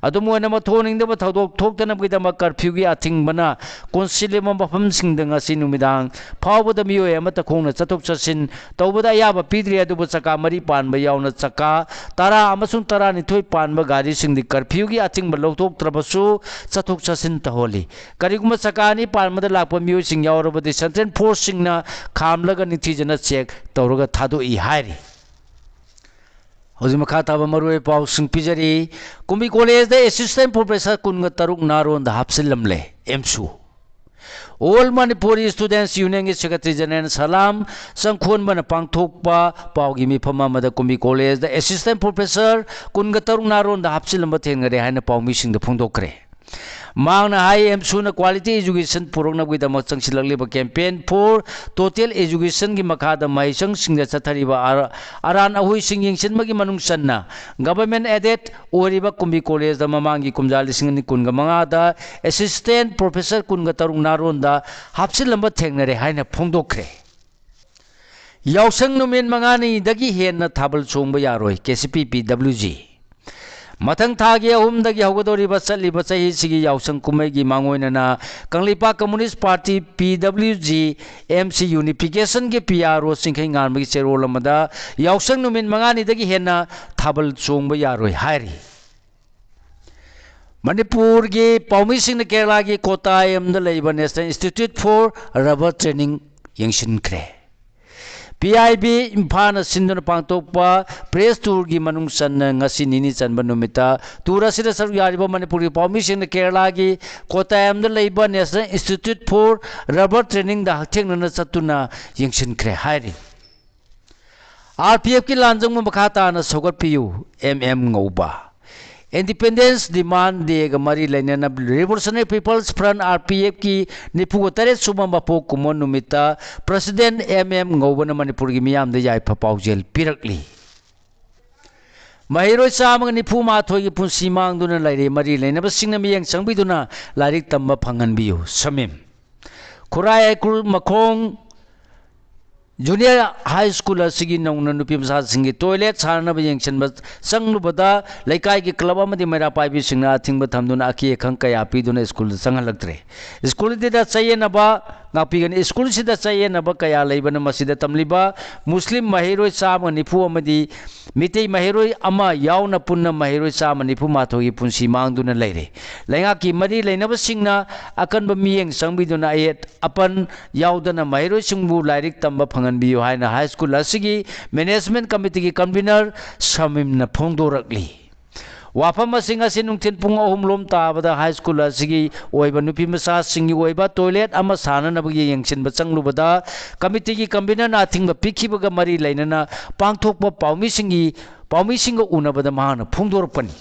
ꯑꯗꯨꯝ ꯑꯣꯏꯅꯃꯛ, ꯊꯣꯛꯍꯟꯅꯤꯡꯗꯕ ꯊꯧꯗꯣꯛ ꯊꯣꯛꯇꯅꯕꯒꯤꯗꯃꯛ ꯀꯔꯐ꯭ꯌꯨꯒꯤ ꯑꯊꯤꯡꯕꯅ ꯀꯣꯟꯁꯤꯜꯂꯤꯕ ꯃꯐꯝꯁꯤꯡꯗ ꯉꯁꯤ ꯅꯨꯃꯤꯗꯥꯡ ꯐꯥꯎꯕꯗ ꯃꯤꯑꯣꯏ ꯑꯃꯠꯇ ꯈꯣꯡꯅ ꯆꯠꯊꯣꯛ ꯆꯠꯁꯤꯟ ꯇꯧꯕꯗ ꯑꯌꯥꯕ ꯄꯤꯗ꯭ꯔꯤ꯫ ꯑꯗꯨꯕꯨ ꯆꯀꯥ ꯃꯔꯤ ꯄꯥꯟꯕ ꯌꯥꯎꯅ ꯆꯀꯥ ꯇꯔꯥ ꯑꯃꯁꯨꯡ ꯇꯔꯥꯅꯤꯊꯣꯏ ꯄꯥꯟꯕ ꯒꯥꯔꯤꯁꯤꯡꯗꯤ ꯀꯔꯐ꯭ꯌꯨꯒꯤ ꯑꯊꯤꯡꯕ ꯂꯧꯊꯣꯛꯇ꯭ꯔꯕꯁꯨ ꯆꯠꯊꯣꯛ ꯆꯠꯁꯤꯟ ꯇꯧꯍꯜꯂꯤ꯫ ꯀꯔꯤꯒꯨꯝꯕ ꯆꯀꯥ ꯑꯅꯤ ꯄꯥꯟꯕꯗ ꯂꯥꯛꯄ ꯃꯤꯑꯣꯏꯁꯤꯡ ꯌꯥꯎꯔꯕꯗꯤ ꯁꯦꯟꯇ꯭ꯔꯦꯜ ꯐꯣꯔꯁꯁꯤꯡꯅ ꯈꯥꯝꯂꯒ ꯅꯤꯡꯊꯤꯖꯅ ꯆꯦꯛ ꯇꯧꯔꯒ ꯊꯥꯗꯣꯛꯏ ꯍꯥꯏꯔꯤ꯫ ꯍꯧꯖꯤꯛ ꯃꯈꯥ ꯇꯥꯕ ꯃꯔꯨꯑꯣꯏꯕ ꯄꯥꯎꯁꯤꯡ ꯄꯤꯖꯔꯤ꯫ ꯀꯨꯝꯕꯤ ꯀꯣꯂꯦꯖꯗ ꯑꯦꯁꯤꯁꯇꯦꯟ ꯄ꯭ꯔꯣꯐꯦꯁꯔ ꯀꯨꯟꯒ ꯇꯔꯨꯛ ꯅꯥꯔꯣꯟꯗ ꯍꯥꯞꯆꯤꯜꯂꯝꯂꯦ꯫ ꯑꯦꯝꯁꯨ꯫ ꯑꯣꯜ ꯃꯅꯤꯄꯨꯔꯤ ꯁ꯭ꯇꯨꯗꯦꯟꯠꯁ ꯌꯨꯅꯤꯌꯟꯒꯤ ꯁꯦꯀ꯭ꯔꯦꯇꯔꯤ ꯖꯦꯅꯔꯦꯜ ꯁꯂꯥꯝ ꯆꯪꯈꯣꯟꯕꯅ ꯄꯥꯡꯊꯣꯛꯄ ꯄꯥꯎꯒꯤ ꯃꯤꯐꯝ ꯑꯃꯗ ꯀꯨꯝꯕꯤ ꯀꯣꯂꯦꯖꯗ ꯑꯦꯁꯤꯁꯇꯦꯟ ꯄ꯭ꯔꯣꯐꯦꯁꯔ ꯀꯨꯟꯒ ꯇꯔꯨꯛ ꯅꯥꯔꯣꯟꯗ ꯍꯥꯞꯆꯤꯜꯂꯝꯕ ꯊꯦꯡꯅꯔꯦ ꯍꯥꯏꯅ ꯄꯥꯎꯃꯤꯁꯤꯡꯗ ꯐꯣꯡꯗꯣꯛꯈ꯭ꯔꯦ꯫ ꯃꯍꯥꯛꯅ ꯍꯥꯏ, ꯑꯦꯝꯁꯨꯅ quality education ꯄꯨꯔꯛꯅꯕꯒꯤꯗꯃꯛ ꯆꯪꯁꯤꯜꯂꯛꯂꯤꯕ campaign for total educationꯒꯤ ꯃꯈꯥꯗ ꯃꯍꯩꯁꯪꯁꯤꯡꯗ ꯆꯠꯊꯔꯤꯕ ꯑꯔ-, ꯑꯔꯥꯟ ꯑꯍꯣꯏꯁꯤꯡ ꯌꯦꯡꯁꯤꯟꯕꯒꯤ ꯃꯅꯨꯡ ꯆꯟꯅ government aided ꯑꯣꯏꯔꯤꯕ ꯀꯨꯝꯕꯤ ꯀꯣꯂꯦꯖꯗ ꯃꯃꯥꯡꯒꯤ ꯀꯨꯝꯖꯥ ꯂꯤꯁꯤꯡ ꯑꯅꯤ ꯀꯨꯟꯒ ꯃꯉꯥꯗ assistant professor ꯀꯨꯟꯒ ꯇꯔꯨꯛ ꯅꯥꯔꯣꯟꯗ ꯍꯥꯞꯆꯤꯜꯂꯝꯕ ꯊꯦꯡꯅꯔꯦ ꯍꯥꯏꯅ ꯐꯣꯡꯗꯣꯛꯈ꯭ꯔꯦ꯫ ꯌꯥꯎꯁꯪ ꯅꯨꯃꯤꯠ ꯃꯉꯥꯅꯤꯗꯒꯤ ꯍꯦꯟꯅ ꯊꯥꯕꯜ ꯆꯣꯡꯕ ꯌꯥꯔꯣꯏ, ꯀꯦ ꯁꯤ ꯄꯤ ꯄꯤ ꯗꯕ꯭ꯂꯤꯎ ꯖꯤ꯫ ꯃꯊꯪ ꯊꯥꯒꯤ ꯑꯍꯨꯝꯗꯒꯤ ꯍꯧꯒꯗꯧꯔꯤꯕ ꯆꯠꯂꯤꯕ ꯆꯍꯤꯁꯤꯒꯤ ꯌꯥꯎꯁꯪ ꯀꯨꯝꯍꯩꯒꯤ ꯃꯥꯡꯑꯣꯏꯅꯅ ꯀꯪꯂꯩꯄꯥꯛ ꯀꯝꯃꯨꯅꯤꯁ ꯄꯥꯔꯇꯤ, ꯄꯤ W G, M C ꯌꯨꯅꯤꯐꯤꯀꯦꯁꯟꯒꯤ P R ꯑꯣ ꯆꯤꯡꯈꯩ ꯉꯥꯟꯕꯒꯤ ꯆꯦꯔꯣꯜ ꯑꯃꯗ ꯌꯥꯎꯁꯪ ꯅꯨꯃꯤꯠ ꯃꯉꯥꯅꯤꯗꯒꯤ ꯍꯦꯟꯅ ꯊꯥꯕꯜ ꯆꯣꯡꯕ ꯌꯥꯔꯣꯏ ꯍꯥꯏꯔꯤ꯫ ꯃꯅꯤꯄꯨꯔꯒꯤ ꯄꯥꯎꯃꯤꯁꯤꯡꯅ ꯀꯦꯔꯂꯥꯒꯤ ꯀꯣꯇꯥꯌꯝꯗ ꯂꯩꯕ National Institute for Rubber Training ꯌꯦꯡꯁꯤꯟꯈ꯭ꯔꯦ꯫ ꯄꯤ ꯑꯥꯏ ꯕꯤ ꯏꯝꯐꯥꯜꯅ ꯁꯤꯟꯗꯨꯅ ꯄꯥꯡꯊꯣꯛꯄ press tourꯒꯤ ꯃꯅꯨꯡ ꯆꯟꯅ ꯉꯁꯤ ꯅꯤꯅꯤ ꯆꯟꯕ ꯅꯨꯃꯤꯠꯇ tour ꯑꯁꯤꯗ ꯁꯔꯨꯛ ꯌꯥꯔꯤꯕ ꯃꯅꯤꯄꯨꯔꯒꯤ ꯄꯥꯎꯃꯤꯁꯤꯡꯅ ꯀꯦꯔꯂꯥꯒꯤ ꯀꯣꯇꯥꯌꯝꯗ ꯂꯩꯕ National Institute for Rubber Trainingꯗ ꯍꯛꯊꯦꯡꯅꯅ ꯆꯠꯇꯨꯅ ꯌꯦꯡꯁꯤꯟꯈ꯭ꯔꯦ ꯍꯥꯏꯔꯤ꯫ ꯑꯥꯔ ꯄꯤ ꯑꯦꯐꯀꯤ ꯂꯥꯟꯖꯪꯕ ꯃꯈꯥ ꯇꯥꯅ ꯁꯧꯒꯠꯄꯤꯌꯨ, ꯑꯦꯝ ꯑꯦꯝ ꯉꯧꯕ꯫ Independence Demand Dayꯒ ꯃꯔꯤ ꯂꯩꯅꯅ Revolutionary People's Front, RPFꯀꯤ ꯅꯤꯐꯨꯒ ꯇꯔꯦꯠ ꯁꯨꯕ ꯃꯄꯣꯛ ꯀꯨꯝꯑꯣꯟ ꯅꯨꯃꯤꯠꯇ President ꯑꯦꯝ ꯑꯦꯝ ꯉꯧꯕꯅ ꯃꯅꯤꯄꯨꯔꯒꯤ ꯃꯤꯌꯥꯝꯗ ꯌꯥꯏꯐ ꯄꯥꯎꯖꯦꯜ ꯄꯤꯔꯛꯂꯤ꯫ ꯃꯍꯩꯔꯣꯏ ꯆꯥꯝꯃꯒ ꯅꯤꯐꯨ ꯃꯥꯊꯣꯏꯒꯤ ꯄꯨꯟꯁꯤ ꯃꯥꯡꯗꯨꯅ ꯂꯩꯔꯦ꯫ ꯃꯔꯤ ꯂꯩꯅꯕꯁꯤꯡꯅ ꯃꯤꯠꯌꯦꯡ ꯆꯪꯕꯤꯗꯨꯅ ꯂꯥꯏꯔꯤꯛ ꯇꯝꯕ ꯐꯪꯍꯟꯕꯤꯌꯨ꯫ ꯁꯃꯤꯝ꯫ ꯈꯨꯔꯥꯏ ꯍꯩꯀ꯭ꯔꯨ ꯃꯈꯣꯡ Junior High School ꯑꯁꯤꯒꯤ ꯅꯧꯅ ꯅꯨꯄꯤ ꯃꯆꯥꯁꯤꯡꯒꯤ toilet ꯁꯥꯅꯅꯕ ꯌꯦꯡꯁꯤꯟꯕ ꯆꯪꯂꯨꯕꯗ ꯂꯩꯀꯥꯏꯒꯤ club ꯑꯃꯗꯤ ꯃꯩꯔꯥ ꯄꯥꯏꯕꯤꯁꯤꯡꯅ ꯑꯊꯤꯡꯕ ꯊꯝꯗꯨꯅ ꯑꯀꯤ ꯑꯈꯪ ꯀꯌꯥ ꯄꯤꯗꯨꯅ schoolꯗ ꯆꯪꯍꯜꯂꯛꯇ꯭ꯔꯦ꯫ Schoolꯁꯤꯗ ꯆꯌꯦꯠꯅꯕ ꯉꯥꯛꯄꯤꯒꯅꯤ꯫ Schoolꯁꯤꯗ ꯆꯌꯦꯠꯅꯕ ꯀꯌꯥ ꯂꯩꯕꯅ ꯃꯁꯤꯗ ꯇꯝꯂꯤꯕ ꯃꯨꯁꯂꯤꯝ ꯃꯍꯩꯔꯣꯏ ꯆꯥꯝꯃ ꯅꯤꯐꯨ ꯑꯃꯗꯤ ꯃꯤꯇꯩ ꯃꯍꯩꯔꯣꯏ ꯑꯃ ꯌꯥꯎꯅ ꯄꯨꯟꯅ ꯃꯍꯩꯔꯣꯏ ꯆꯥꯝꯃ ꯅꯤꯐꯨ ꯃꯥꯊꯣꯏꯒꯤ ꯄꯨꯟꯁꯤ ꯃꯥꯡꯗꯨꯅ ꯂꯩꯔꯦ꯫ ꯂꯩꯉꯥꯛꯀꯤ ꯃꯔꯤ ꯂꯩꯅꯕꯁꯤꯡꯅ ꯑꯀꯟꯕ ꯃꯤꯠꯌꯦꯡ ꯆꯪꯕꯤꯗꯨꯅ ꯑꯌꯦꯠ ꯑꯄꯟ ꯌꯥꯎꯗꯅ ꯃꯍꯩꯔꯣꯏꯁꯤꯡꯕꯨ ꯂꯥꯏꯔꯤꯛ ꯇꯝꯕ ꯐꯪꯍꯟꯕꯤꯌꯨ ꯍꯥꯏꯅ high school ꯑꯁꯤꯒꯤ management committeeꯒꯤ convener ꯁꯃꯤꯝꯅ ꯐꯣꯡꯗꯣꯔꯛꯂꯤ꯫ ꯋꯥꯐꯝ ꯑꯁꯤ ꯉꯁꯤ ꯅꯨꯡꯊꯤꯜ ꯄꯨꯡ ꯑꯍꯨꯝ ꯂꯣꯝ ꯇꯥꯕꯗ high school ꯑꯁꯤꯒꯤ ꯑꯣꯏꯕ ꯅꯨꯄꯤ ꯃꯆꯥꯁꯤꯡꯒꯤ ꯑꯣꯏꯕ toilet ꯑꯃ ꯁꯥꯅꯅꯕꯒꯤ ꯌꯦꯡꯁꯤꯟꯕ ꯆꯪꯂꯨꯕꯗ committeeꯒꯤ convenerꯅ ꯑꯊꯤꯡꯕ ꯄꯤꯈꯤꯕꯒ ꯃꯔꯤ ꯂꯩꯅꯅ ꯄꯥꯡꯊꯣꯛꯄ ꯄꯥꯎꯃꯤꯁꯤꯡꯒꯤ, ꯄꯥꯎꯃꯤꯁꯤꯡꯒ ꯎꯅꯕꯗ ꯃꯍꯥꯛꯅ ꯐꯣꯡꯗꯣꯔꯛꯄꯅꯤ꯫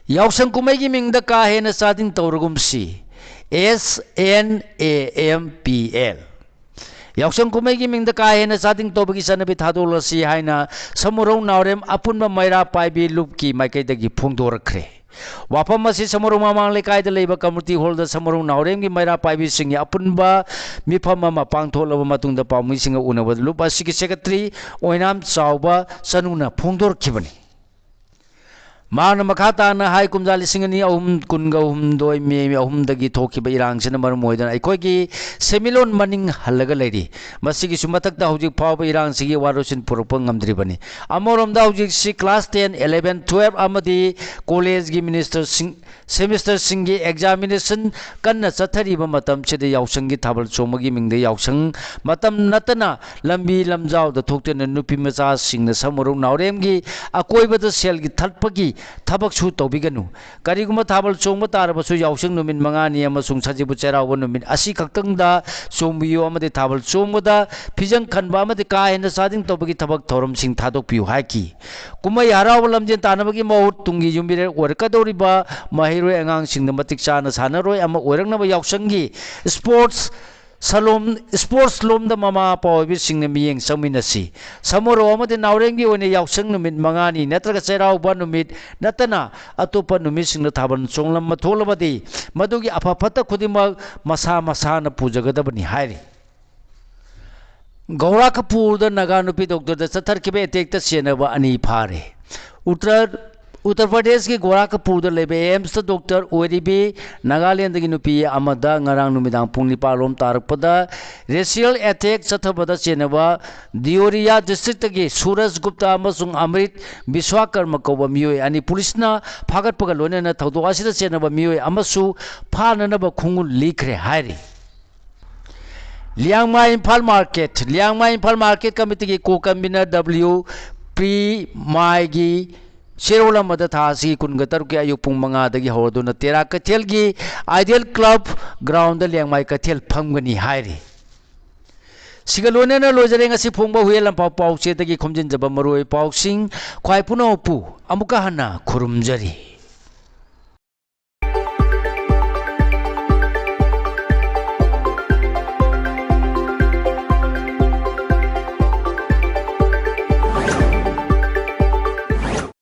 ꯌꯥꯎꯁꯪ ꯀꯨꯝꯍꯩꯒꯤ ꯃꯤꯡꯗ ꯀꯥ ꯍꯦꯟꯅ ꯆꯥꯗꯤꯡ ꯇꯧꯔꯒꯨꯝꯁꯤ꯫ S N A M P L꯫ ꯌꯥꯎꯁꯪ ꯀꯨꯝꯍꯩꯒꯤ ꯃꯤꯡꯗ ꯀꯥ ꯍꯦꯟꯅ ꯆꯥꯗꯤꯡ ꯇꯧꯕꯒꯤ ꯆꯠꯅꯕꯤ ꯊꯥꯗꯣꯛꯂꯁꯤ ꯍꯥꯏꯅ ꯁꯃꯨꯔꯧ ꯅꯥꯎꯔꯦꯝ ꯑꯄꯨꯟꯕ ꯃꯩꯔꯥ ꯄꯥꯏꯕꯤ ꯂꯨꯞꯀꯤ ꯃꯥꯏꯀꯩꯗꯒꯤ ꯐꯣꯡꯗꯣꯔꯛꯈ꯭ꯔꯦ꯫ ꯋꯥꯐꯝ ꯑꯁꯤ ꯁꯃꯨꯔꯧ ꯃꯃꯥꯡ ꯂꯩꯀꯥꯏꯗ ꯂꯩꯕ community hallꯗ ꯁꯃꯨꯔꯧ ꯅꯥꯎꯔꯦꯝꯒꯤ ꯃꯩꯔꯥ ꯄꯥꯏꯕꯤꯁꯤꯡꯒꯤ ꯑꯄꯨꯟꯕ ꯃꯤꯐꯝ ꯑꯃ ꯄꯥꯡꯊꯣꯛꯂꯕ ꯃꯇꯨꯡꯗ ꯄꯥꯎꯃꯤꯁꯤꯡꯒ ꯎꯅꯕꯗ ꯂꯨꯞ ꯑꯁꯤꯒꯤ secretary ꯑꯣꯏꯅꯥꯝ ꯆꯥꯎꯕ ꯆꯅꯨꯅ ꯐꯣꯡꯗꯣꯔꯛꯈꯤꯕꯅꯤ꯫ ꯃꯍꯥꯛꯅ ꯃꯈꯥ ꯇꯥꯅ ꯍꯥꯏ, ꯀꯨꯝꯖꯥ ꯂꯤꯁꯤꯡ ꯑꯅꯤ ꯑꯍꯨꯝ ꯀꯨꯟꯒ ꯍꯨꯝꯗꯣꯏ ꯃꯦ ꯑꯍꯨꯝꯗꯒꯤ ꯊꯣꯛꯈꯤꯕ ꯏꯔꯥꯡꯁꯤꯅ ꯃꯔꯝ ꯑꯣꯏꯗꯨꯅ ꯑꯩꯈꯣꯏꯒꯤ ꯁꯦꯟꯃꯤꯠꯂꯣꯟ ꯃꯅꯤꯡ ꯍꯜꯂꯒ ꯂꯩꯔꯤ꯫ ꯃꯁꯤꯒꯤꯁꯨ ꯃꯊꯛꯇ ꯍꯧꯖꯤꯛ ꯐꯥꯎꯕ ꯏꯔꯥꯡꯁꯤꯒꯤ ꯋꯥꯔꯣꯏꯁꯤꯟ ꯄꯨꯔꯛꯄ ꯉꯝꯗ꯭ꯔꯤꯕꯅꯤ꯫ ꯑꯃꯔꯣꯝꯗ ꯍꯧꯖꯤꯛꯁꯤ class ten, eleven, twelve ꯑꯃꯗꯤ ꯀꯣꯂꯦꯖꯒꯤ ꯃꯤꯅꯤꯁꯇꯔꯁꯤꯡ, ꯁꯦꯃꯤꯁꯇꯔꯁꯤꯡꯒꯤ examination ꯀꯟꯅ ꯆꯠꯊꯔꯤꯕ ꯃꯇꯝꯁꯤꯗ ꯌꯥꯎꯁꯪꯒꯤ ꯊꯥꯕꯜ ꯆꯣꯡꯕꯒꯤ ꯃꯤꯡꯗ ꯌꯥꯎꯁꯪ ꯃꯇꯝ ꯅꯠꯇꯅ ꯂꯝꯕꯤ ꯂꯝꯖꯥꯎꯗ ꯊꯣꯛꯇꯨꯅ ꯅꯨꯄꯤ ꯃꯆꯥꯁꯤꯡꯅ ꯁꯃꯨꯔꯧ ꯅꯥꯎꯔꯦꯝꯒꯤ ꯑꯀꯣꯏꯕꯗ ꯁꯦꯜꯒꯤ ꯊꯠꯄꯒꯤ ꯊꯕꯛꯁꯨ ꯇꯧꯕꯤꯒꯅꯨ꯫ ꯀꯔꯤꯒꯨꯝꯕ ꯊꯥꯕꯜ ꯆꯣꯡꯕ ꯇꯥꯔꯕꯁꯨ ꯌꯥꯎꯁꯪ ꯅꯨꯃꯤꯠ ꯃꯉꯥꯅꯤ ꯑꯃꯁꯨꯡ ꯁꯖꯤꯕꯨ ꯆꯩꯔꯥꯎꯕ ꯅꯨꯃꯤꯠ ꯑꯁꯤ ꯈꯛꯇꯪꯗ ꯆꯣꯡꯕꯤꯌꯨ ꯑꯃꯗꯤ ꯊꯥꯕꯜ ꯆꯣꯡꯕꯗ ꯐꯤꯖꯪ ꯈꯟꯕ ꯑꯃꯗꯤ ꯀꯥ ꯍꯦꯟꯅ ꯆꯥꯗꯤꯡ ꯇꯧꯕꯒꯤ ꯊꯕꯛ ꯊꯧꯔꯝꯁꯤꯡ ꯊꯥꯗꯣꯛꯄꯤꯌꯨ ꯍꯥꯏꯈꯤ꯫ ꯀꯨꯝꯍꯩ ꯍꯔꯥꯎꯕ ꯂꯝꯖꯦꯟ ꯇꯥꯟꯅꯕꯒꯤ ꯃꯍꯨꯠ ꯇꯨꯡꯒꯤ ꯌꯨꯝꯕꯤꯔꯦꯜ ꯑꯣꯏꯔꯛꯀꯗꯧꯔꯤꯕ ꯃꯍꯩꯔꯣꯏ ꯑꯉꯥꯡꯁꯤꯡꯗ ꯃꯇꯤꯛ ꯆꯥꯅ ꯁꯥꯟꯅꯔꯣꯏ ꯑꯃ ꯑꯣꯏꯔꯛꯅꯕ ꯌꯥꯎꯁꯪꯒꯤ sports ꯁꯂꯣꯝ, sports ꯂꯣꯝꯗ ꯃꯃꯥ ꯃꯄꯥ ꯑꯣꯏꯕꯁꯤꯡꯅ ꯃꯤꯠꯌꯦꯡ ꯆꯪꯃꯤꯟꯅꯁꯤ꯫ ꯁꯃꯨꯔꯧ ꯑꯃꯗꯤ ꯅꯥꯎꯔꯦꯝꯒꯤ ꯑꯣꯏꯅ ꯌꯥꯎꯁꯪ ꯅꯨꯃꯤꯠ ꯃꯉꯥꯅꯤ ꯅꯠꯇ꯭ꯔꯒ ꯆꯩꯔꯥꯎꯕ ꯅꯨꯃꯤꯠ ꯅꯠꯇꯅ ꯑꯇꯣꯞꯄ ꯅꯨꯃꯤꯠꯁꯤꯡꯗ ꯊꯥꯕꯜ ꯆꯣꯡꯂꯝꯕ ꯊꯣꯛꯂꯕꯗꯤ ꯃꯗꯨꯒꯤ ꯑꯐ ꯐꯠꯇ ꯈꯨꯗꯤꯡꯃꯛ ꯃꯁꯥ ꯃꯁꯥꯅ ꯄꯨꯖꯒꯗꯕꯅꯤ ꯍꯥꯏꯔꯤ꯫ ꯒꯧꯔꯥꯈꯄꯨꯔꯗ ꯅꯥꯒꯥ ꯅꯨꯄꯤ ꯗꯣꯛꯇꯔꯗ ꯆꯠꯊꯔꯛꯈꯤꯕ attackꯇ ꯆꯦꯟꯅꯕ ꯑꯅꯤ ꯐꯥꯔꯦ꯫ ꯎꯠꯇꯔ, ꯎꯠꯇꯔ ꯄ꯭ꯔꯗꯦꯁꯀꯤ ꯒꯣꯔꯥꯈꯄꯨꯔꯗ ꯂꯩꯕ AIIMSꯇ ꯗꯣꯛꯇꯔ ꯑꯣꯏꯔꯤꯕꯤ ꯅꯥꯒꯥꯂꯦꯟꯗꯒꯤ ꯅꯨꯄꯤ ꯑꯃꯗ ꯉꯔꯥꯡ ꯅꯨꯃꯤꯗꯥꯡ ꯄꯨꯡ ꯅꯤꯄꯥꯟ ꯔꯣꯝ ꯇꯥꯔꯛꯄꯗ racial attack ꯆꯠꯊꯕꯗ ꯆꯦꯟꯅꯕ ꯗꯤꯑꯣꯔꯤꯌꯥ districtꯇꯒꯤ ꯁꯨꯔꯖ ꯒꯨꯞꯇꯥ ꯑꯃꯁꯨꯡ ꯑꯃ꯭ꯔꯤꯠ ꯕꯤꯁ꯭ꯋꯥꯀꯔꯃ ꯀꯧꯕ ꯃꯤꯑꯣꯏ ꯑꯅꯤ ꯄꯨꯂꯤꯁꯅ ꯐꯥꯒꯠꯄꯒ ꯂꯣꯏꯅꯅ ꯊꯧꯗꯣꯛ ꯑꯁꯤꯗ ꯆꯦꯟꯅꯕ ꯃꯤꯑꯣꯏ ꯑꯃꯁꯨ ꯐꯥꯅꯅꯕ ꯈꯣꯡꯒꯨꯜ ꯂꯤꯈ꯭ꯔꯦ ꯍꯥꯏꯔꯤ꯫ Liangmai Imphal market, Liangmai Imphal market committeeꯒꯤ co-convener W ꯄ꯭ꯔꯤꯃꯥꯏꯒꯤ ꯆꯦꯔꯣꯜ ꯑꯃꯗ ꯊꯥ ꯑꯁꯤꯒꯤ ꯀꯨꯟꯒ ꯇꯔꯨꯛꯀꯤ ꯑꯌꯨꯛ ꯄꯨꯡ ꯃꯉꯥꯗꯒꯤ ꯍꯧꯔꯗꯨꯅ ꯇꯦꯔꯥ ꯀꯩꯊꯦꯜꯒꯤ Ideal Club groundꯗ ꯂꯤꯌꯥꯡꯃꯥꯏ ꯀꯩꯊꯦꯜ ꯐꯝꯒꯅꯤ ꯍꯥꯏꯔꯤ꯫ ꯁꯤꯒ ꯂꯣꯏꯅꯅ ꯂꯣꯏꯖꯔꯦ ꯉꯁꯤ ꯐꯣꯡꯕ ꯍꯨꯏꯌꯦꯟ ꯂꯥꯟꯄꯥꯎ ꯄꯥꯎꯆꯦꯗꯒꯤ ꯈꯣꯝꯖꯤꯟꯖꯕ ꯃꯔꯨꯑꯣꯏꯕ ꯄꯥꯎꯁꯤꯡ꯫ ꯈ꯭ꯋꯥꯏ ꯄꯨꯝꯅꯃꯛꯄꯨ ꯑꯃꯨꯛꯀ ꯍꯟꯅ ꯈꯨꯔꯨꯝꯖꯔꯤ꯫